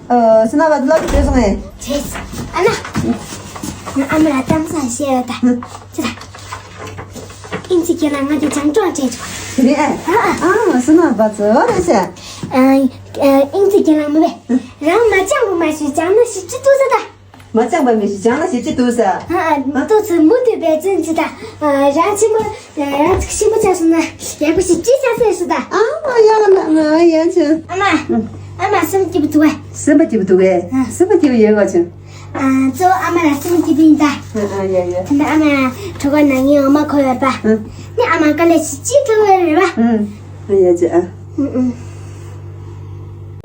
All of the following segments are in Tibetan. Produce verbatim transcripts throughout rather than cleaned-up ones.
ཨ། སུ་ན་བ་ལོག་བྱས་སོང་ངས། བྱས། ཨ་ན། ང་ཨ་མ་ལ་གཏམ་བཟང་བཤད་ཡོད་ད། ཅི་ད། ཨིན་ཅི་ཁྱེད་ལ་ང་དེ་བྱང་ཆུབ་བྱས་ཆོག་དེ་རེད་ཨ། ཨ། ཨ། སུ་ན་བ་ཚོ་རེད་ཟེར། ཨ། ཨ། ཨིན་ཅི་ཁྱེད་ལ་མི་བས། རང་མ་སྦྱངས་པ་མ་ཤེས་སྦྱངས་ན་ཞིབ་ཅི་ཐུབ་ས་ད། མ་སྦྱངས་པ་མི་ཤེས་སྦྱངས་ན་ཞིབ་ཅི་ཐུབ་ས། ཨ། ཨ། ཏོ་ཚོ་མུ་མཐུད་འབད་བརྩོན་ཅི་ད། ཨ། རང་ཆེན་པོ། རང་ཚོ་ཤི་མོ་ཆགས་སོང་ན་ཡག་པོ་ཞིག་ཅི་ཆགས་སོང་ཟེར་ད། ཨ་མ་ཡག་ན་ང་ཡན་ཆེ། ཨ་མ། ཨ་མ་སེམས་སྐྱིད་པོ་འདུག་གས། སེམས་པ་སྐྱིད་པོ་འདུག་གས། ཨ། སེམས་པ་སྐྱིད་པོ་ཡོད་ག་ཅུང་། ཨ། གཙོ་བོ་ཨ་མ་ལ་སེམས་སྐྱིད་པོ་ཡིན་ད། ཨ། ཨ། ཡ་ཡ། ད་ནི་ཨ་མ་གྲོད་ཁོག་ན་ངའི་འོ་མ་ཁོ་ཡོད་པ། ཨ། ནི་ཨ་མ་དཀའ་ལས་ཞིག་ཅི་ཐུབ་ཡོད་རེད་པ། ཨ། ཨ། ཡ་ཅེ་ཨ། ཨ། ཨ།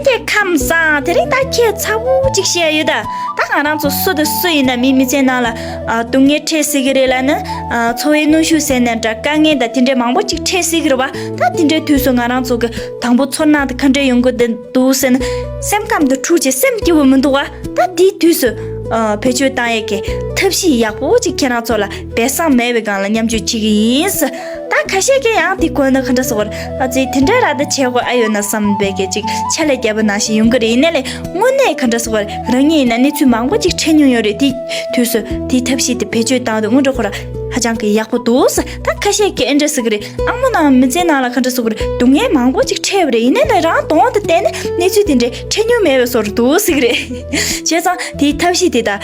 ཁྱེད་ཁམས་བཟང་། དེ་རིང་ད་ཁྱེད་ཚ་བོ་གཅིག་བཤད་ཡོད་ད། ད་ང་རང་ཚོ་སུ་དང་སུ་ཡིན་ན་མི་མི་ཚེ་ནང་ལ། ཨ། སྡུག་བསྔལ་འཕྲད་སྲིད་ཀྱི་རེད་ལབ་ན། ཨ། འཚོ་བའི་གནོན་ཤུགས་ཟེར་ནའང་འདྲ། དཀའ་ངལ་དང་དེ་འདྲའི་མང་པོ་གཅིག་འཕྲད་སྲིད་ཀྱི་རེད་བ། ད་དེ་འདྲའི་དུས་སུ་ང་རང་ཚོ་གི་དང་པོ་ཚོར་སྣང་དེ་ག་འདྲ་ཡོང་གི་འདུག་ཟེར་ན། སེམས་ཁམས་དེ་འཁྲུག་བྱས་སེམས་སྐྱིད་པོ་མི་འདུག་བ། ད་དེའི་དུས་སུ། ཨ། བེད་སྤྱོད་བཏང་ཡས་ཀྱི་ཐབས་ཤེས་ཡག་པོ་གཅིག་ཁྱེད་རང་ཚོ་ལ་སྦས་གསང་མེད་པའི་སྒང་ལ་མཉམ་སྤྱོད་བྱེད་ཀྱི་ཡིན། ད་ཁ་ཤས་ཀྱིས་ཡང་དེ་གོ་ན་ག་འདྲ་ཟེར་བ་རེད། ཨ་ཙི། དེ་འདྲ་ར་ད་བྱེད་དགོས་ཨ་ཡོད་ན་བསམ་པའི་གི་ཅིག་ཆ་ལས་རྒྱབ་པ་ནང་བཞིན་ཡོང་གི་རེད། ཡིན་ནའི་ལས་དངོས་གནས་ག་འདྲ་ཟེར་བ་རེད། རང་ཉིད་ཡིན་ན་གནས་ཚུལ་མང་པོ་ཅིག་འཕྲད་མྱོང་ཡོད་རེད། དེ་དུས་སུ་དེའི་ཐབས་ཤེས་དེ་བེད་སྤྱོད་བཏང་དུས་དངོས་འབྲེལ་ཁོ་ར་ཧ་ཅང་གི་ཡག་པོ་འདུག་ཟེར། ད་ཁ་ཤས་ཀྱིས་ཨེ་འདྲ་ཟེར་གི་རེད། ཨ་མ་ནང་མི་ཚེ་ནང་ལ་ག་འདྲ་ཟེར་གི་རེད། སྡུག་བསྔལ་མང་པོ་ཅིག་འཕྲད་པ་རེད། ཡིན་ནའི་ལས་རང་གདོང་དུ་བལྟས་ནས་གནས་ཚུལ་དེ་འདྲ་འཕྲད་མྱོང་མེད་པའི་བཟོ་འདྲ་འདུག་ཟེར་གི་རེད། བྱས་ཙང་དེའི་ཐབས་ཤེས་དེ་ད། ཨ།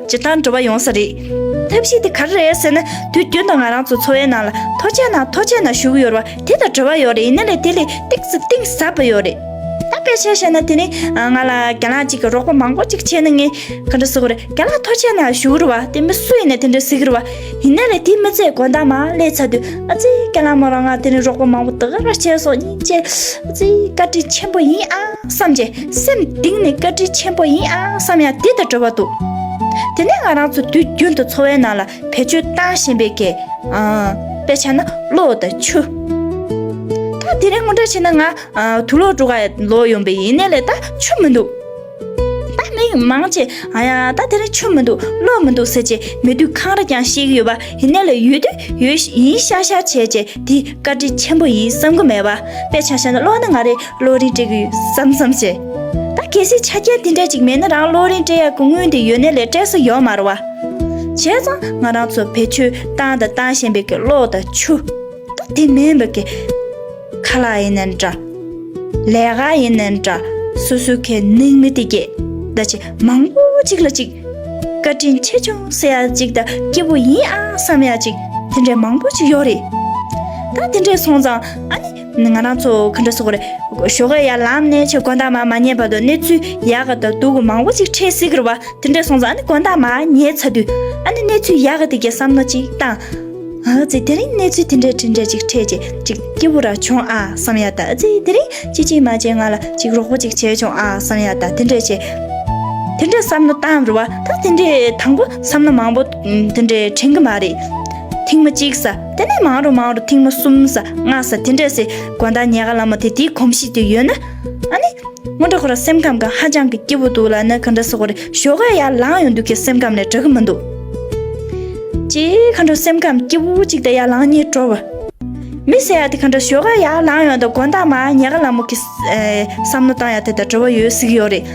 སྤྱིར་བཏང་འབྲེལ་བ་ཡོང་ས་རེད། ཐབས་ཤེས་དེ་ག་རེ་རེད་ཟེར་ན། དུས་རྒྱུན་དུ་ང་རང་ཚོ་འཚོ་བའི་ནང་ལ་ཐོར་ཅག་ནང་ཐོར་ཅག་ནང་ཞུགས་ཡོད་རེད་བ། དེ་དང་འབྲེལ་བ་ཡོད་རེད། ཡིན་ནའི་ལས་དེ་ལས་གཏིང་ཟབ་གཏིང་ཟབ་པ་ཡོད་རེད། ད་དཔེ་ཆ་བཞག་ན་དེ་ནི། ཨ། ང་ལ་རྒན་ལགས་གཅིག་གིས་རོགས་པ་མང་པོ་གཅིག་བྱས་ན་ངས་ག་འདྲ་ཟེར་དགོས་རེད། རྒན་ལགས་ཐོར་ཅག་ནང་ཞུགས་རེད་བ། དེ་མི་སུ་ཡིན་ནའི་དེ་འདྲ་ཟེར་གི་རེད་བ། ཡིན་ནའི་ལས་དེ་མི་ཚེ་དགོང་དག་མར་སླེབས་ཚར་དུས། ཨ་ཙི། རྒན་ལགས་མོ་རང་ང་དེ་ནི་རོགས་པ་མང་པོ་དེ་ག་རང་བྱས་སོང་ཡིན་ཅེས། ཨ་ཙི། བཀའ་དྲིན་ཆེན་པོ་ཡིན་ཨ་བསམ་བྱས། སེམས་གཏིང་ནས་བཀའ་དྲིན་ཆེན་པོ་ཡིན་ཨ་བསམ་ཡ་དེ་དང་འབྲེལ་བ་འདུག་དེ་ནས་ང་རང་ཚོ་དུས་རྒྱུན་དུ་འཚོ་བའི་ནང་ལ་བེད་སྤྱོད་བཏང་བཞིན་པའི་གི། ཨ། དཔེ་ཆ་ན་གློག་དང་ཆུ། ད་དེ་རིང་དངོས་འབྲེལ་བྱས་ན་ང་། ཨ། དུག་ལོག་འགྲོ་ག་ལོག་ཡོང་པའི་ཡིན་ནའི་ལས་ད་ཆུ་མི་འདུག་ད་མི་མང་ཆེ། ཨ་ཡ། ད་དེ་རིང་ཆུ་མི་འདུག་གློག་མི་འདུག་ཟེར་བྱས་མེད་དུས་འཁང་ར་རྐྱང་བཤད་ཀྱི་ཡོད་པ། ཡིན་ནའི་ལས་ཡོད་དུས་ཡོད་ཡིན་ཤག་ཤག་བྱས་བྱས་དེ་བཀའ་དྲིན་ཆེན་པོ་ཡིན་བསམ་གི་མེད་པ། དཔེ་ཆ་བཞག་ན་གློག་ནི་ང་རེ་གློག་རིན་སྤྲད་ཀྱི་ཡོད་བསམ་བསམ་བྱས། ད་གལ་སྲིད་ཆ་རྐྱེན་དེ་འདྲ་ཅིག་མེད་ན་རང་གློག་རིན་སྤྲད་ཡག་གི་དངུལ་དེ་ཡོད་ནའི་ལས་སྤྲད་ས་ཡོད་མ་རེད་བ། བྱས་ཙང་ང་རང་ཚོ་བེད་སྤྱོད་བཏང་དང་བཏང་བཞིན་པའི་གི་གློག་དང་ཆུ། ད་དེ་མིན་པ་གི་ཁ་ལག་ཡིན་ནའང་འདྲ། ལས་ཀ་ཡིན་ནའང་འདྲ། སོ་སོའི་གི་ནང་མི་དེ་གས་ད་ཅིག་མང་པོ་ཅིག་ལ་ཅིག་བཀའ་དྲིན་ཆེ་ཆུང་ཟེར་ཡ་ཅིག་དང་སྐྱིད་པོ་ཡིན་ཨ་བསམ་ཡ་ཅིག་དེ་འདྲའི་མང་པོ་ཅིག་ཡོད་རེད། ད་དེ་འདྲའི་སོང་ཙང་ཨ་ནི་ང་རང་ཚོ་ག་འདྲ་ཟེར་དགོས་རེད། ཞོགས་ཀས་ཡར་ལངས་ནས་ཆེ་དགོང་དག་མར་མ་ཉལ་བར་དུ་གནས་ཚུལ་ཡག་ག་དང་སྡུག་ག་མང་པོ་ཅིག་འཕྲད་སྲིད་ཀྱི་རེད་བ། དེ་འདྲ་སོང་ཙང་ཨ་ནི་དགོང་དག་མར་ཉལ་ཚར་དུས་ཨ་ནི་གནས་ཚུལ་ཡག་ག་དེ་གའི་བསམ་མནོ་ཅིག་བཏང་། ཨ་ཙི། དེ་རིང་གནས་ཚུལ་དེ་འདྲ་དེ་འདྲ་ཅིག་འཕྲད་བྱས་ཅིག་སྐྱིད་པོ་ར་བྱུང་ཨ་བསམ་ཡ་ད། ཨ་ཙི། དེ་རིང་ཅི་ཅི་མ་བྱས་ང་ལ་ཅིག་རོགས་པ་ཅིག་བྱས་བྱུང་ཨ་བསམ་ཡ་ད། དེ་འདྲ་བྱས། དེ་འདྲ་བསམ་མནོ་བཏང་རེད་བ། ད་དེ་འདྲའི་དང་པོ་བསམ་མནོ་མང་པོ་དེ་འདྲའི་དྲན་གི་མ་རེད། ཐེངས་མ་གཅིག་ཟེར། དེ་ནས་མང་རུ་མང་རུ་ཐེངས་མ་གསུམ་ཟེར་ལྔ་ཟེར་དེ་འདྲ་ཟེར། དགོང་དག་ཉལ་ཁ་ལ་མོ་དེ་དེའི་གོམས་གཤིས་དེ་ཡོད་ན། ཨ་ནི། དངོས་འབྲེལ་ཁོ་རང་སེམས་ཁམས་ག་ཧ་ཅང་གི་སྐྱིད་པོ་འདུག་ལབ་ན་ག་འདྲ་ཟེར་དགོས་རེད། ཞོགས་ཀས་ཡར་ལངས་ཡོང་དུས་ཀྱི་སེམས་ཁམས་ལས་འདྲ་གི་མི་འདུག་ཅེས་ག་འདྲ་སེམས་ཁམས་སྐྱིད་པོ་ཅིག་དང་ཡར་ལངས་སྙིང་བྲོ་བ། མི་ཟེར་ཡ་དེ་ག་འདྲ་ཞོགས་ཀས་ཡར་ལངས་ཡོང་དང་དགོང་དག་མར་ཉལ་ཁ་ལ་མོ་གི་ཨེ་བསམ་མནོ་བཏང་ཡ་དེ་དང་འདྲ་བ་ཡོད་སྲིད་ཀྱི་ཡོད་རེད།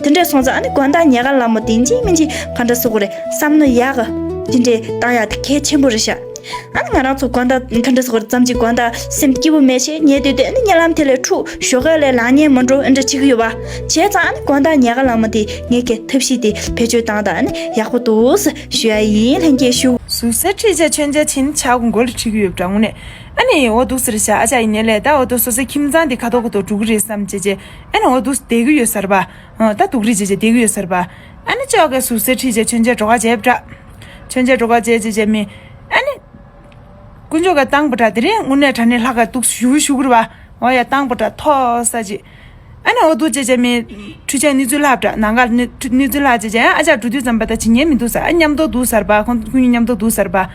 དེ་འདྲ་སོང་ཙང་ཨ་ནི་དགོང་དག་ཉལ་ཁ་ལ་མོ་དེ་ཡིན་གཅིག་མིན་གཅིག་ག་འདྲ་ཟེར་དགོས་རེད། བསམ་མནོ་ཡག་ག་དེ་འདྲས་བཏང་ཡ་དེ་གལ་ཆེན་པོ་རེད་ཤག་ཨ་ནི་ང་རང་ཚོ་དགོང་དག་ག་འདྲ་ཟེར་དགོས་རེད། ཙམ་ཅིག་དགོང་དག་སེམས་སྐྱིད་པོ་མེད་བྱས་ཉལ་སྡོད་དུས་ཨ་ནི་གཉིད་ལམ་དེ་ལས་འཁྲུག་ཞོགས་ཀས་ལས་ལངས་སྙིང་མི་འདོད་ཨེ་འདྲ་བྱེད་ཀྱི་ཡོད་པ། བྱས་ཙང་ཨ་ནི་དགོང་དག་ཉལ་ཁ་ལ་མོ་དེ་ངས་ཀྱི་ཐབས་ཤེས་དེ་བེད་སྤྱོད་བཏང་དང་ཨ་ནི་ཡག་པོ་འདུག་ཟེར་ཞུ་ཡ་ཡིན། ལྷན་རྒྱས་ཞུ། ཟུག་གཟེར་ཁྲིད་བྱས་མཆོད་མཇལ་ཕྱིན་ཆག་མགོ་ལ་ཁྲིད་ཀྱི་ཡོད་པ་འདྲ་དངོས་གནས། ཨ་ནི་འོ་འདུག་ཟེར་ཤག་ཨ་ཅག་ཡིན་ནའི་ལས་ད་འོ་འདུག་སོ་སོའི་ཁྱིམ་ཚང་དེ་ཁ་ཐོག་ཁ་ཐོག་འགྲོ་གི་རེད་བསམ་བྱས་བྱས་ཨ་ནི་འོ་འདུག་བསྡད་ཀྱི་ཡོད་ས་རེད་པ། ཨ། ད་སྡུག་རུས་བྱས་བྱས་བསྡད་ཀྱི་ཡོད་ས་རེད་པ། ཨ་ནི་ཅོག་གི་ཟུག་གཟེར་ཁྲིད་བྱས་མཆོད་མཇལ་འགྲོ་ག་བྱས་པ་འདྲ། མཆོད་མཇལ་འགྲོ་ག་བྱས་བྱས་བྱས་མི། ཨ་ནི། དཀོན་མཆོག་ག་བཏང་པ་འདྲ་དེ་རིང་དངོས་གནས་དྲང་གནས་ལྷ་ཁང་འདུག་ཞུ་ཞུ་གི་རེད་པ། འོ་ཡ་བཏང་པ་འདྲ་ཐོག་ས་ཅིག་ཨ་ནི་འོ་འདུག་བྱས་བྱས་མི། འཕྲུལ་ཆས་གནས་ཚུལ་ལྷག་འདྲ་ནང་ཁ་གནས་ཚུལ་ལྷག་བྱས་བྱས་ཨ་ཅག་འགྲོ་དུས་ཙམ་པ་ད་ཇི་སྙེད་མི་འདུག་ས། ཨ་མཉམ་དུ་འདུག་ས་རེད་པ། ཁོང་ཁོང་གཉིས་མཉམ་དུ་འདུག་ས་རེད་པ།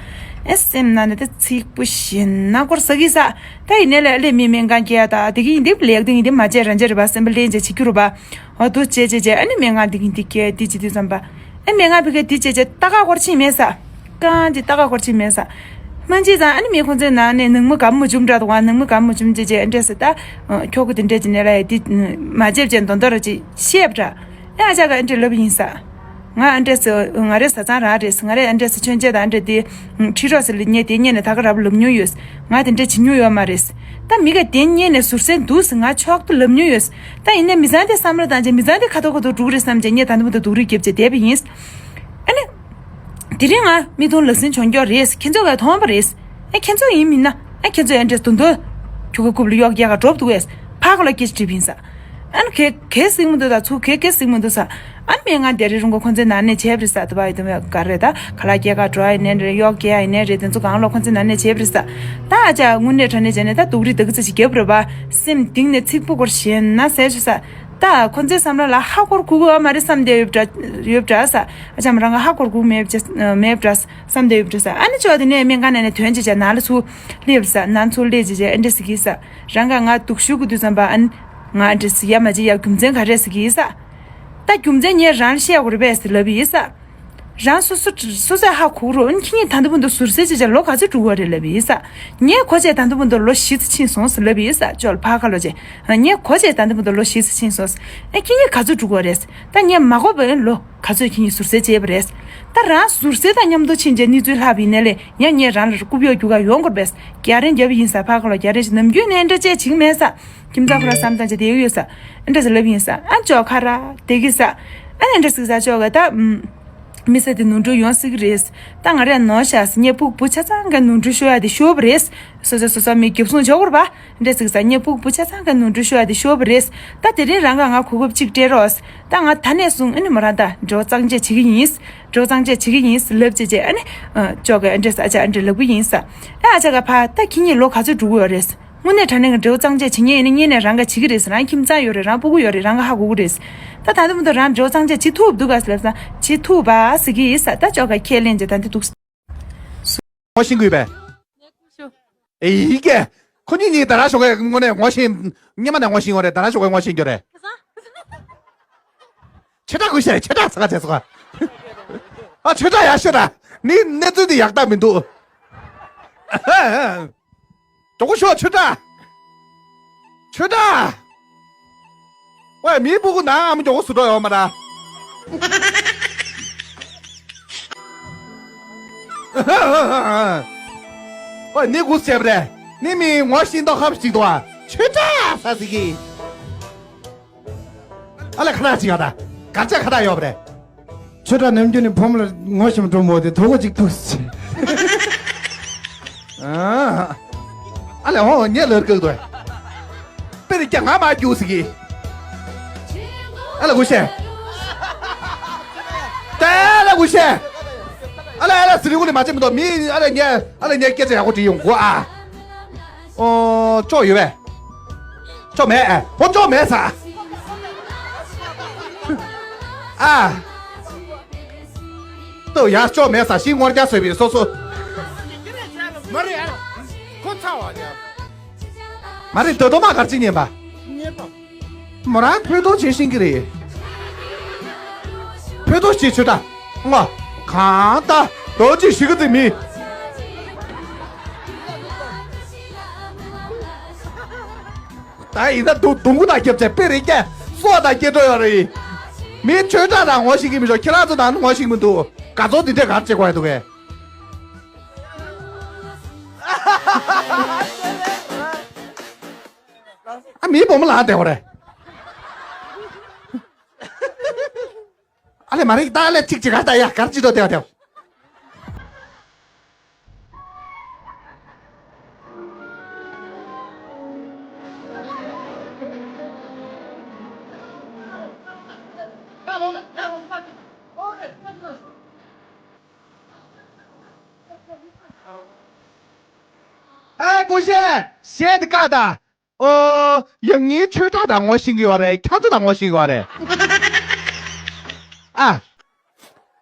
ཨེ་སེམས་ནང་ནས་ད་ཚིག་པོ་ཞེ་ན་སྐོར་ཟ་གི་ས། ད་ཡིན་ནའི་ལས་ཨ་ལས་མི་སྨན་ཁང་སྐྱེལ་ཡ་ད་དེ་གི་ཡིན་དེ་ལས་དེ་ཡིན་དེ་མ་བྱས་རང་བྱས་རེད་པ། སེམས་པ་ལྷན་རྒྱས་བྱེད་རྒྱུ་རེད་པ། འོ་འདུག་བྱས་བྱས་བྱས་ཨ་ནི་སྨན་ཁང་འདི་གིན་འདི་སྐྱེལ་འདི་བྱེད་དུས་ཙམ་པ། ཨ་སྨན་ཁང་ཕ་གི་འདི་བྱས་བྱས་ལྟ་ག་སྐོར་ཕྱིན་མེད་ས། གང་ཅི་ལྟ་ག་སྐོར་ཕྱིན་མེད་ས། སྨན་ཅི་ཙང་ཨ་ནི་མི་ཁོང་ཚོའི་ནང་ནས་ནང་མི་གམ་མ་བྱུང་འདྲ་འདུག་ཨ་ནང་མི་གམ་མ་བྱུང་བྱས་བྱས་ཨ་འདྲས་སེ་ད། ཁྱོ་ག་འདི་འདྲས་ཀྱི་ནས་ལ་ཡ་འདི་མ་བྱས་བྱས་མདོ་མདོ་ར་ཅིག་བཤད་པ་འདྲ། ཨ་ཅག་ག་ཨ་འདྲས་ལབ་ཡིན་ས། ང་ཨ་འདྲས་སུ་ང་རའི་བཟའ་ཚང་རང་རེད། ང་རའི་ཨ་འདྲས་སུ་མཆོད་མཇལ་དང་ཨ་འདྲས་དེ་ཁྲིད་རོགས་ཟེར་ལ་ངས་དེ་སྔོན་ནས་ད་ག་རང་ལབ་མྱོང་ཡོད། ང་དེ་འདྲས་བྱེད་མྱོང་ཡོད་མ་རེད། ད་མི་ག་དེ་སྔོན་ནས་ཟུར་སེན་འདུག་ཟེར་ང་ཆོག་ཏུ་ལབ་མྱོང་ཡོད། ད་ཡིན་ནའི་མི་ཚང་དེ་བསམ་བློ་བཏང་རྗེས་མི་ཚང་དེ་ཁ་ཐོག་ཁ་ཐོག་འགྲོ་གི་རེད་བསམ་རྗེས་ངས་ད་ལྟ་བར་དུ་སྡུག་རུས་བརྒྱབ་རྗེས་བསྡད་པ་ཡིན། ཨ་ནི། དེ་རིང་ང་མིག་མཐོང་ལག་ཟིན་བྱུང་འགྱོ་རེད། ཁྱེད་ཚོ་གས་མཐོང་བ་རེད། ཨ་ཁྱེད་ཚོ་ཡིན་མིན་ན་ཨ་ཁྱེད་ཚོ་ཨ་འདྲས་དུ་འདོད། ཁྱུ་ག་རྐུབ་ལ་གཡོག་རྒྱག་ག་འགྲོ་འདུག་གས། ཕ་ག་ལ་སྐད་ཆ་དྲིས་པ་ཡིན་ས། ཨ་ནི་གས་གས་གཟིགས་མི་འདུག་ད་ཚུར་གས་གས་གཟིགས་མི་འདུག་ས། ཨ་ནི་མེད་ང་དེ་རིང་རུང་ག་ཁོང་ཚོའི་ནང་ནས་བྱས་པ་རེད་ས། ད་བ་ཡི་དུ་མེད་ག་རེད། ད་ག་ལ་སྐྱེལ་ག་འགྲོ་ཡ་ཡིན་ནའི་རེད། གཡོག་སྐྱེལ་ཡ་ཡིན་ནའི་རེད། དེ་ཚོ་གང་ལ་ཁོང་ཚོའི་ནང་ནས་བྱས་པ་རེད་ས། ད་ཨ་ཅག་དངོས་གནས་དྲང་གནས་བྱས་ནས་ད་སྡུག་རུས་ད་ག་ཚོད་ཅིག་བརྒྱབ་རེད་པ། སེམས་གཏིང་ནས་ཚིག་པོ་སྐོར་ཞེ་ན་ཟས་ཆུ་ས། ད་ཁོ་ཚོའི་བསམ་བློ་ལ་ཧ་གོ་གི་ཡོད་མ་རེད་བསམ་བསྡད་ཡོད་འདྲ་ཡོད་འདྲ་ས། ཨ་ཅག་མོ་རང་ག་ཧ་གོ་གི་མེད་འདྲ་མེད་འདྲ་བསམ་བསྡད་ཡོད་འདྲ་ས། ཨ་ནི་ཅོག་དེ་ནས་སྨན་ཁང་ནས་ནས་ཐོན་བྱས་བྱས་ནང་ལ་ཚུར་སླེབས་ས། ནང་ཚུར་སླེབས་བྱས་བྱས་ཨ་འདྲ་ཟེར་གི་ས། རང་ག་ང་སྡུག་ཤོས་ཀྱི་དུས་ཙམ་པ་ཨ་ནི་ང་ཨ་འདྲ་ཟེར་ཡ་མ་བྱེད་ཡ་རྒྱུ་མཚན་ག་རེ་ཟེར་གི་ས། ད་རྒྱུ་མཚན་ངས་རང་ལ་བཤད་དགོས་རེད་པས་ཟེར་ལབ་ཡིན་ས། རང་སོ་སོ་སོ་སོས་ཧ་གོ་རོགས། ཨ་ནི་ཁྱེད་གཉིས་ད་ལྟ་བར་དུ་ཟུར་ཟའི་བྱས་བྱས་ལོ་ག་ཚོད་འགྲོ་གི་ཡོད་རེད་ལབ་ཡིན་ས། ངས་གོ་བྱས་ད་ལྟ་བར་དུ་ལོ་བཞི་ཙམ་ཕྱིན་སོང་ཟེར་ལབ་ཡིན་ས། ཅོག་ལ་ཕར་ཁ་ལོ་བྱས། ངས་གོ་བྱས་ད་ལྟ་བར་དུ་ལོ་བཞི་ཙམ་ཕྱིན་སོང་ཟེར། ཨ་ཁྱེད་གཉིས་ག་ཚོད་འགྲོ་གི་ཡོད་རེད། ད་ངས་མ་གོ་བའི་ལོ་ག་ཚོད་ཁྱེད་གཉིས་ཟུར་ཟའི་བྱས་པ་རེད། ད་རང་ཟུར་ཟའི་དང་མཉམ་དུ་ཕྱིན་བྱས་གནས་ཚུལ་ལྷག་པ་ཡིན་ནའི་ལས་ཡང་ངས་རང་ལ་རྐུབ་གཡོག་རྒྱུག་ག་ཡོང་དགོས་རེད་པས། རྒྱ་རན་རྒྱབ་ཡིན་ས། ཕར་ཁ་ལོ་རྒྱ་རན་ཞིག་ནམ་རྒྱུན་ནས་འདྲ་བྱས་བྱེད་ཀྱི་མེད་ས། ཁྱིམ་ཚང་ཁོ་ར་བསམ་བཏང་བྱས་བསྡད་ཡོད་ས། འདྲ་ཟེར་ལབ་ཡིན་ས། ཨ་ཅོག་ཁ་ར་བསྡད་གི་ས། ཨ་ནི་འདྲ་ཟེར་ས་ཅོག་ག་ད། མི་ས་དེ་ནོར་འཁྲུལ་ཡོང་སྲིད་ཀྱི་རེད། ད་ང་རས་ནོར་ཤག་ཟེར་ངས་སྤུ་གུ་བུ་ཆ་ཚང་གི་ནོར་འཁྲུལ་ཤོར་ཡ་དེ་ཤོར་བ་རེད། སོ་སོ་སོ་སོ་མི་རྒྱབ་སྲུང་བྱེད་དགོས་རེད་པ། འདྲ་ཟེར་ས་ངས་སྤུ་གུ་བུ་ཆ་ཚང་གི་ནོར་འཁྲུལ་ཤོར་ཡ་དེ་ཤོར་བ་རེད། ད་དེ་རིང་རང་ག་ང་གོ་སྐབས་གཅིག་སྤྲད་རོགས། ད་ང་ད་ནས་བཟུང་ཨ་ནི་མོ་རང་ད་འབྲེལ་བ་གཙང་བཅད་བྱེད་ཀྱི་ཡིན། འབྲེལ་བ་གཙང་བཅད་བྱེད་ཀྱི་ཡིན་ལབ་བྱས་བྱས་ཨ་ནི། ཅོག་ག་ཨ་འདྲས་ཨ་ཅག་ཨ་འདྲས་ལབ་གི་ཡིན་ས། ཨ་ཨ་ཅག་ག་ཕ་ད་ཁྱེད་གཉིས་ལོ་ག་ཚོད་འགྲོ་གི་ཡོད་རེད། དངོས་གནས་དྲང་གནས་ཀྱི་འབྲེལ་བ་གཙང་བཅད་བྱེད་མཁན་ཡིན་ན་སྔོན་ནས་རང་ག་བྱེད་ཀྱི་རེད་ཟེར། རང་ཁྱིམ་ཚང་ཡོད་རེད། རང་སྤུ་གུ་ཡོད་རེད། རང་ག་ཧ་གོ་གི་རེད། ད་ད་ལྟ་མི་འདུག་རང་འབྲེལ་བ་གཙང་བཅད་བྱེད་ཐུབ་འདུག་ག་ལབ་ས། བྱེད་ཐུབ་པ་ཟེར་གྱི་ཡིན་ས། ད་ཅོག་ག་ཁས་ལེན་བྱས་ད་འདི་འདུག་ངོ་ཤེས་ཀྱི་ཡོད་པས། ཨེ་ཡིན་ཀྱེ། ཁོ་གཉིས་གཉིས་ད་རང་ཞོགས་ཀས་དངོས་གནས་ངོ་ཤེས། སྔོན་མ་ནས་ངོ་ཤེས་ཡོད་རེད། ད་རང་ཞོགས་ཀས་ངོ་ཤེས་ཀྱི་ཡོད་རེད། ཆོས་གྲགས་ཀུན་ཤེས་རེད། ཆོས་གྲགས་ཚ་ག་བྱས་སོང་ཨ། ཆོས་གྲགས་ཡག་ཤོས་ར། ནི་གནས་ཚུལ་འདི་ཡག་རྟགས་མི་འདུག་མགྱོགས་པོ་ཤོག་ཆོས་གྲགས། ཆོས་གྲགས། ཝེ་མིའི་སྤུ་གུ་ནང་ཨ་མ་མགྱོགས་པོ་ཟུར་འགྲོ་ཡོང་མ་ར། ཝེ་ནི་གུ་བྱས་པ་རེད། ནི་མི་ངོ་ཤེས་མདོག་ཁ་པོ་ཞིག་འདུག་ཨ། ཆོས་གྲགས་ས་ཟིག་གི། ཨ་ལས་ཁ་ཐག་ཅིག་ཡོད་ད། གར་ཆ་ཁ་ཐག་ཡོད་པ་རེད། ཆོས་གྲགས་ནམ་རྒྱུན་ནས་ཕོ་མོ་ལ་ངོ་ཤེས་མི་འགྲོ་མོ་དེ་དོ་གོ་ཅིག་ཐུག་ཨ་ལས་ཧོ་ངས་ལར་ཀག་དོ། པེ་རི་ཀྱ་ང་མ་རྒྱུག་ཟིག་གི། ཨ་ལས་གུ་ཤེ། ཏེ་ལས་གུ་ཤེ། ཨ་ལས་ཨ་ལས་ཟི་རི་གུ་ལི་མ་ཅེ་མི་དོ་མི་ཨ་ལས་ངས་ཨ་ལས་ངས་སྐད་ཆ་ཡག་པོ་དྲིས་ཡོང་གོ་ཨ། ཨོ། ཅོག་ཡོད་པས། ཅོག་མེད་ཨ། ཧོ་ཅོག་མེད་ས། ཨ། ཏོ་ཡ་ཅོག་མེད་ས་ཤིང་ངོར་རྒྱ་སོས་པའི་སོ་སོ། མ་རེད་ཨ། ཁོ་ཚ་བ་ཉ། མ་རེད་ཏོ་ཏོ་མ་གར་ཅི་ཉན་པ། ཉན་པ། མོ་རང་ཕོད་ཐོག་བྱེད་ཤེས་ཀྱི་རེད། ཕོད་ཐོག་བྱེད་ཆོད་ད། ང་། གང་ལྟ། རྡོ་རྗེ་ཞིག་གི་མི། ད་ཡིན་ན་དུ་དུང་གུ་དང་རྒྱབ་ཆ་དཔེ་རེ་སྐྱ་སོགས་དང་སྐྱེ་འགྲོ་ཡོད་རེད། མི་ཆོས་གྲགས་དང་ངོ་ཤེས་ཀྱི་མི་ཤོག་ཁྱེད་རང་ཚོ་དང་ངོ་ཤེས་ཀྱི་མི་འདུག་ག་ཚོད་འདི་འདྲས་གར་བྱེད་དགོས་ཡ་འདུག་གས། ཨ་མིའི་བུ་མོ་ལངས་བསྡད་པ་རེད། ཨ་ལས་མ་རེད་ད་ཨ་ལས་གཅིག་གཅིག་ག་ད་ཡ་གར་ཅི་འགྲོ་བསྡད་པ་རེད། ཨེ་ཀུ་ཤེ། གཞས་འདི་བཀག་དང་། ཨོ། ཡང་ངའི་ཆོས་གྲགས་དང་ངོ་ཤེས་ཀྱི་ཡོད་རེད། ཁྱེད་ཚོ་དང་ངོ་ཤེས་ཀྱི་ཡོད་རེད། ཨ།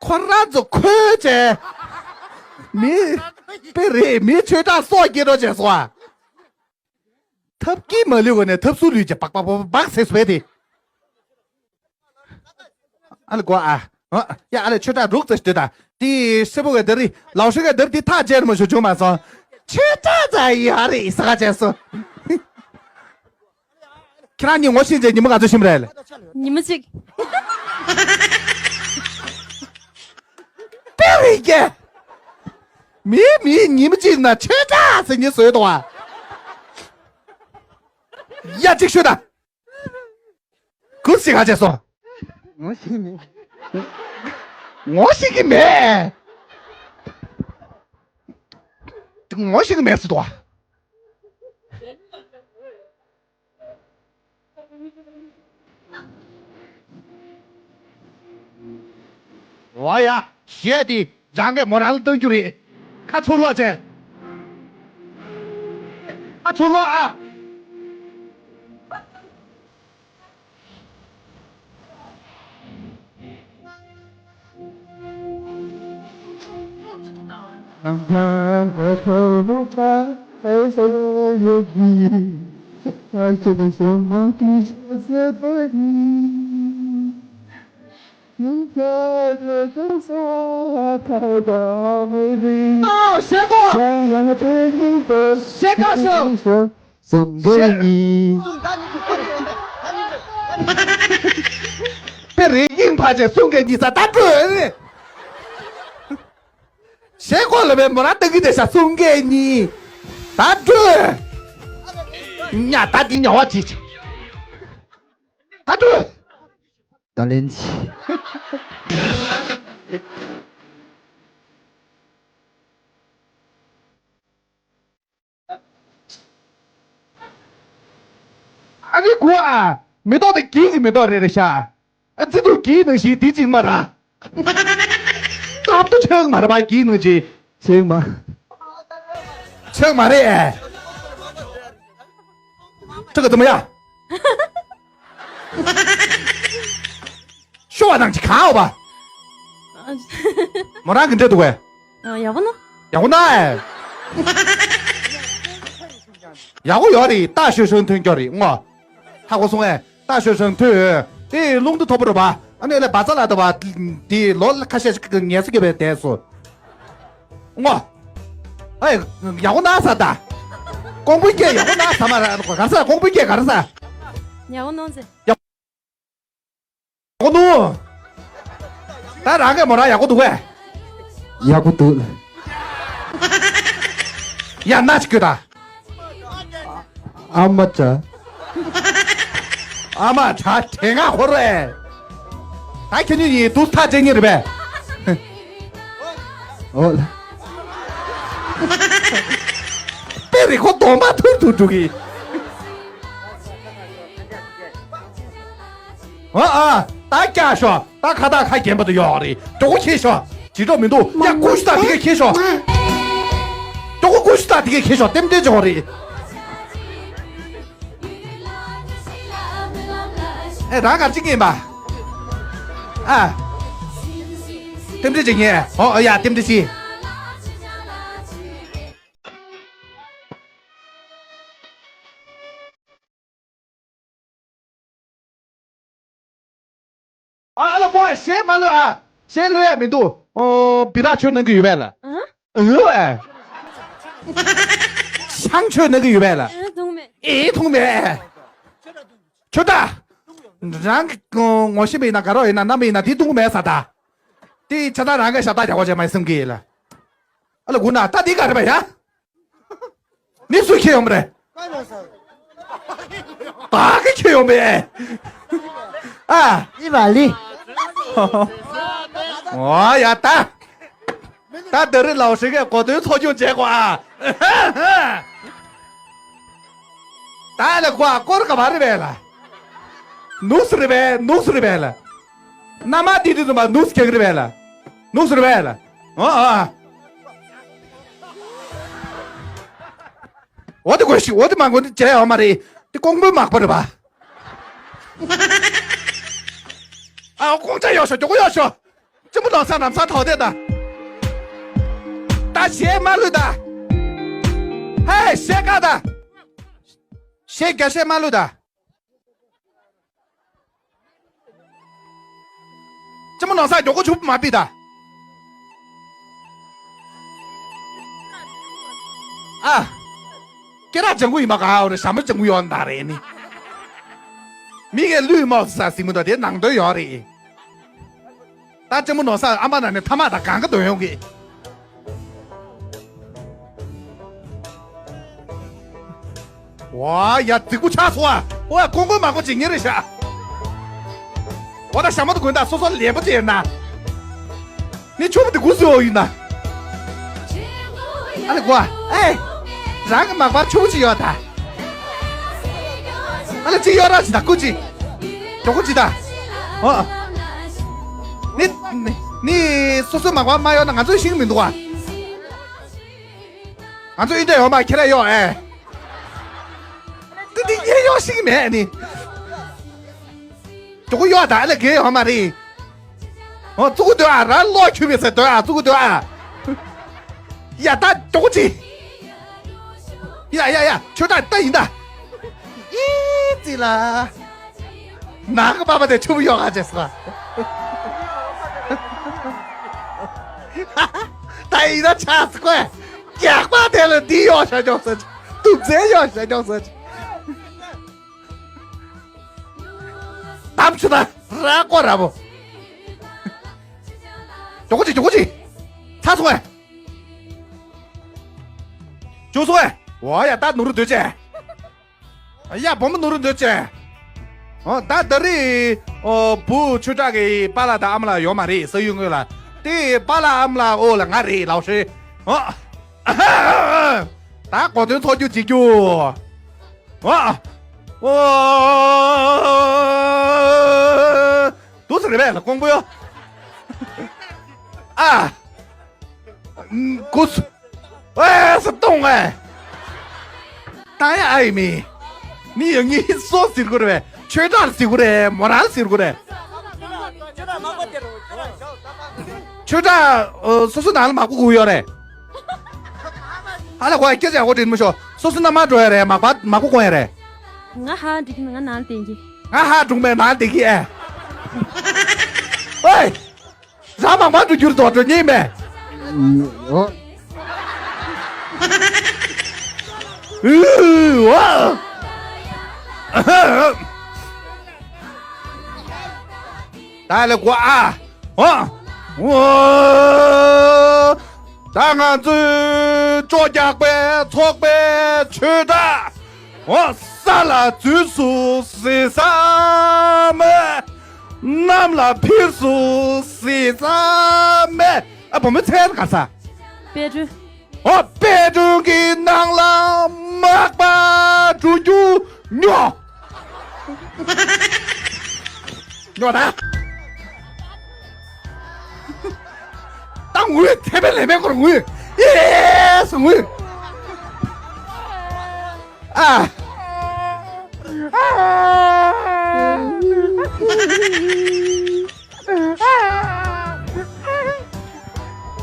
ཁོ་རང་ཚོ་ཁོའི་བྱས། མི། དཔེ་རེད་མི་ཆོས་གྲགས་སོགས་སྐྱེ་འགྲོ་བྱས་སོ་ཨ། ཐབས་ཀྱིས་མ་ལུས་གོ་ནས་ཐབས་སུ་ལུས་ཀྱི་སྦག་སྦག་སྦག་སྦག་ཟེར་སུ་བས་ཏེ། ཨ་ལ་གོ་ཨ། ཨ། ཡ་ཨ་ལ་ཆོས་གྲགས་རུག་ཙེ་སྟོད་ད། དེ་སྲས་པོ་ག་དར་རི་ལའོ་ཧྲི་ག་དར་དེ་ཐག་བཅད་མ་ཞུ་བྱུང་མ་སོང་། ཆོས་གྲགས་ཙ་ཡ་རེད་ས་ག་བྱས་སོ། ཁྱེད་རང་གཉིས་ངོ་ཤེས་རྗེས་ཉི་མ་ག་ཚོད་ཕྱིན་པ་རེད། ཉི་མ་གཅིག་དཔེ་རིགས་ཀྱི། མིའི་མིའི་ཉིན་མོ་གཅིག་ན་ཆོས་གྲགས་ཟེར་མཁན་བཟོས་འདུག་བ། ཡ་གཅིག་ཤོད་ད། གུ་སི་ག་བྱས་སོང་། ངོ་ཤེས་མེད། ངོ་ཤེས་ཀྱི་མེད། ངོ་ཤེས་ཀྱི་མེད་ཟེར་འདུག་བ། འོ་ཡ། གཞས་དེ་རང་གིས་མོ་རང་ལ་གཏོང་རྒྱུ་རེད། ཁ་ཚུར་ལོག་བྱས། ཁ་ཚུར་ལོག་ཨ། ཨོ། གཞས་གོ། གཞས་ག་ཤོག་གསུང་མཁན་གཉིས། དཔེ་རིགས་ཡིན་ཕ་ཆེ་གསུང་མཁན་གཉིས་ས་ད་འགྲོ། གཞས་གོ་ལ་བའི་མོ་ར་ཏང་གི་དེ་ཤ་གསུང་མཁན་གཉིས། ད་འགྲོ། ཉ་ད་འདི་ཉ་བ་ཅི་ཅི། ད་འགྲོ། ད་ལན་ཅི། ཨ་ནི་གོ་ཨ། མེ་ཏོག་དེ་གྱེན་གྱི་མེ་ཏོག་རེད་རེད་ཤག་ཨ་ཙི་ཏུ་གྱེན་ནང་བཞིན་དེ་གཅིག་མ་ར། སྟབས་དུ་ཆག་མ་ར་བ་གྱེན་ནང་བཞིན། ཆག་མ། ཆག་མ་རེད། ཨེ། ཁྲི་ག་དུ་མ་ཡ། ཤོ་བ་ནང་ཅི་གང་འོ་བ། མོ་རང་གི་འདྲེ་འདུག་གས། ཡག་པོ་ན། ཡག་པོ་ན་ཨེ། ཡག་པོ་ཡོད་རེད། ཏ་ཤོད་ཤོད་ཐོན་སྐྱོ་རེད་ངོ་། ཧ་གོ་སོང་ཨེ། ཏ་ཤོད་ཤོད་ཐོན། དེ་རླུང་དུ་ཐོབ་པོ་རེད་བ། ཨ་ནི་ལས་བ་ཚ་ལ་དུ་བ། དེ་ལོ་ཁ་ཤས་ཤིག་ངལ་གསོ་རྒྱབ་པའི་དེ་སོ། ངོ་། ཨེ། ཡག་པོ་ན་ས་ད། ཀོང་པོའི་སྐད་ཡག་པོ་ན་ས་མ་ར་ག་ར་ས། ཀོང་པོའི་སྐད་ག་ར་ས། ཡག་པོ་ནོ་ཟེ། ཡག་པོ་ནོ། ད་རང་གི་མོ་རང་ཡག་པོ་འདུག་གས། ཡག་པོ་འདུག་ཡ་ན་ཅི་ཀྱོ་ད། ཨ་མ་ཅག་ཨ་མ་ད་དྲན་ང་ཁོ་རེ། ད་ཁྱེད་གཉིས་ཡིན་དུས་ཐག་བཅད་ཉེ་རེད་པས། ཨོ་ལ། དཔེ་རི་ཁོ་གདོང་པ་ཐུར་ཐུར་འགྲོ་གི། ཨ་ཨ། ད་སྐྱག་ཤོག་ད་ཁ་ད་ཁ་རྒན་པ་དུ་ཡོག་རེད། མགྱོགས་པོ་ཁྱེར་ཤོག་ཇི་འགྲོ་མི་འདུག་ཡ་ཀུ་ཤུ་ད་དེ་གས་ཁྱེར་ཤོག་མགྱོགས་པོ་ཀུ་ཤུ་ད་དེ་གས་ཁྱེར་ཤོག་ཏེམ་ཏེ་ཅོག་རེད། ཨེ་རང་གར་ཅིག་ཡིན་པ། ཨ། ཏེམ་ཏེ་ཅིག་ཡིན། ཨོ་ཨོ་ཡ་ཏེམ་ཏེ་ཅིག་ཨ་ཨ་ལ་པོ་ཞེ་མ་ལོས་ཨ། ཞེ་ལོས་ཡ་མི་འདུག་ཨོ་བི་ར་ཆོས་གནང་གི་ཡོད་པས་ལ། ཨ། ཨོ་ཨ། ཤང་ཆོས་གནང་གི་ཡོད་པས་ལ། ཨ་ཐུང་མེད། ཨེ་ཐུང་མེད། ཆོས་ད། རང་གི་ངོ་ཤེས་པ་ཡིན་ན་དགའ་རོགས་ཡིན་ན་རྣམ་པ་ཡིན་ན་དེ་ཐུང་མེད་ས་ད། དེ་ཆ་ད་རང་གི་ཞབས་ཏག་རྒྱག་གོ་བྱས་མ་ཡིན་སེམས་ཀྱི་ཡིན་ལ། ཨ་ལ་དགུ་ན་ད་འདི་ག་རེ་བ་ཡ། མི་སུ་ཁྱེད་ཡོང་མ་རེད། ད་གི་ཁྱེད་ཡོང་མེད། ཨ། ཨི་བ་ལི། ཨོ་ཡ་ད། ད་ད་རི་ལའོ་ཧྲི་གའི་གོ་དོན་ཚོགས་ཆུང་བྱེད་གོ་ཨ། ད་ལ་གོ་ཨ་སྐོར་ག་བ་རི་བས་ལ། ནུས་རི་བས་ནུས་རི་བས་ལ། ན་མ་དི་དི་དུ་མ་ནུས་ཁྱེད་རི་བས་ལ། ནུས་རི་བས་ལ། ཨོ་ཨ། འོ་དེ་དགོས་ཤིག་འོ་དེ་མ་དགོས་ནི་བྱས་ཡོད་མ་རེད། དེ་ཀོང་པོའི་མག་པ་རེད་པ། ཨ་ཀོང་ཅ་ཡོད་ཤོ་མགྱོགས་པོ་ཡོད་ཤོ། ཅི་མོ་ལོ་ས་ནམ་ས་ཐོག་དེ་ད། ད་གཞས་མ་ལུས་ད། ཧེ་གཞས་ཀ་ད། གཞས་རྒྱ་གཞས་མ་ལུས་ད། ཅི་མོ་ནང་ས་མགྱོགས་པོ་ཆུ་མ་པི་ད། ཨ། སྐེ་རགས་ལྗང་གུ་ཡིན་པ་ག་འོ་རེ་ཞྭ་མོ་ལྗང་གུ་ཡོད་ན་རེད་ནི། མི་གས་ལུས་མོ་ས་སིང་མོ་ད་དེ་ནང་དོན་ཡོད་རེད། ད་ལྕམ་མོ་ནོར་བཟང་ཨ་མ་ན་ནས་ཐ་མག་དང་གང་ག་འདོན་ཡོང་གི། ཝ་ཡ་རྫིག་པོ་ཆགས་སོང་ཨ། ཝ་ཀོང་ཀོང་མ་ཀོ་ཅིག་ཉེ་རེ་ཤག་ཝ་ད་ཞྭ་མོ་དུ་དགོན་ད་སོ་སོ་ལེན་པོ་ཅེ་ན། ནི་ཆུ་བུ་དེ་གུ་སུ་ཡོ་ཡིན་ན། ཨ་ལེ་གོ་ཨ། ཨེ། རང་གི་མག་པར་ཆུ་བུ་ཅིག་ཡོད་ད། ཨ་ལེ་ཅིག་ཡོད་ར་ཅི་ད་ཀུ་ཅི། ཇོ་ཀུ་ཅི་ད། ཨོ། ནི་ནི་ནི་སོ་སོའི་མག་པར་མ་ཡོད་ན་ང་ཚོས་ཤེས་ཀྱི་མི་འདུག་ཨ། ང་ཚོ་ཨིན་ཏེ་ཡོད་མ་ཁྱེད་ར་ཡོད་ཨེ། ཏི་ཏི་ངས་ཡོད་ཤེས་ཀྱི་མེད་ནི། ཇོ་ཀུ་ཡོད་ད་ཨ་ལེ་གེ་ཡོད་མ་རེད། ཨོ་ཙུ་གུ་སྡོད་ཨ། ར་ལོག་ཁྱུ་མེད་ཟེར་སྡོད་ཨ། ཙུ་གུ་སྡོད་ཨ། ཡ་ད་ཇོ་ཀུ་ཅི། ཡ་ཡ་ཡ་ཆོས་གྲགས་ད་ཡིན་ད། ཨི་ཙི་ལ། ནང་གི་པ་པ་དེ་ཆུ་བུ་ཡོག་ག་བྱས་སོ། ད་ཡིན་ན་ཆགས་སོ་ཀོ། རྒྱག་པ་དེ་ལ་འདི་ཡོག་བྱ་ཆོག་ཟེར། དུག་རྫས་ཡོག་བྱ་ཆོག་ཟེར། གཏམ་ཆུ་ད་ར་ཀོ་ར་བོ། ཇོ་ཀོ་ཅི་ཇོ་ཀོ་ཅི། ཚ་སོང་ཨེ། ཇོ་སོང་ཨེ། ཝ་ཡ་ད་ནུ་རུ་འདོད་ཅེ། ཡ་བུ་མོ་ནུ་རུ་འདོད་ཅེ། ཨོ་ད་ད་རི། ཨོ་བུ་ཆོས་གྲགས་ཀྱི་པཱ་ལགས་དང་ཨ་མ་ལགས་ཡོད་མ་རེད་ས་ཡུལ་དངོས་ལ། དེ་པཱ་ལགས་ཨ་མ་ལགས་ཨོ་ལ་ང་རེད་ལའོ་ཧྲི། ཨོ། ད་གོ་དོན་ཚོགས་རྒྱུ་བྱེད་རྒྱུ། ཨོ། ཨོ། དུ་ས་རེད་པས་ལ་ཀོང་པོ་ཡོ། ཨ། ཀུ་སུ། ཨེ་ས་གཏོང་ཨེ། ཏང་ཡ་ཨ་ཡི་མི། ནི་ཡ་ངི་སོ་ཟིར་གུ་རེ་བས་ཆོས་གྲགས་ཟིར་གུ་རེ་མོ་རང་ཟིར་གུ་རེ། ཆོས་གྲགས་སོ་སོ་ནང་ལ་མ་གུ་གུ་ཡོ་རེ། ཧ་ལ་གོ་ཡ་སྐད་ཆ་ཡག་པོ་དྲིས་མི་ཤོག་སོ་སོ་ན་མ་འགྲོ་ཡ་རེད་མ་པ་མ་གུ་གོ་ཡ་རེད། ང་ཧ་འགྲིག་གི་མི་ང་ནང་བསྡད་ཀྱི། ང་ཧ་འགྲོ་མེད་ནང་བསྡད་ཀྱི་ཨེ། ཨོའི། རང་མང་མང་དུ་གྱུར་ཏོ་འགྲོ་ཉེས་མེད། ཨོ། ཨུ་ཨ། ད་ལེ་གོ་ཨ། ཨོ། ཨོ། ད་ང་ཚོའི་ཅོ་རྒྱག་པའི་ཚོགས་པའི་ཆོས་གྲྭ། འོ་ས་ལ་འཛུལ་སུ་སྲིད་ས་མེད། གནམ་ལ་འཕིར་སུ་སྲིད་ས་མེད། ཨ་བུ་མོ་ཚེ་ག་ས། དཔལ་སྒྲོན། འོ་དཔལ་སྒྲོན་གྱི་ནང་ལ་མག་པ་འགྲོ་རྒྱུ་ཉོ། ཉོ་ད། ད་ངུས་ཐེ་པེ་ལེ་པེ་ཁོར་ངུས། ཨེ་སུ་ངུས། ཨ།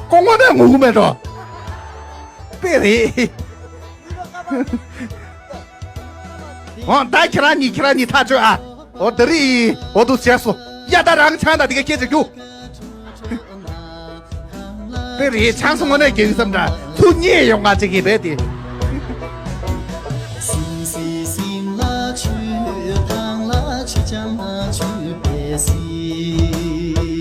ཀོང་མོ་ནས་ངུ་གུ་མེད་འགྲོ། དཔེ་རེད། འོ་ད་ཁྱེད་རང་གཉིས་ཁྱེད་རང་གཉིས་ཐག་ཆོད་ཨ། འོ་དེ་རིང་འོ་དུ་བྱས་སོ། ཡ་ད་རང་ཆང་ད་དེ་ག་སྐད་ཆ་རྒྱུག་དཔེ་རེད་ཆང་སོང་ངོ་ནས་རྒྱུག་བསམ་འདྲ་ཚུར་ཉེ་ཡོང་ང་ཅིག་གི་རེད་དེ།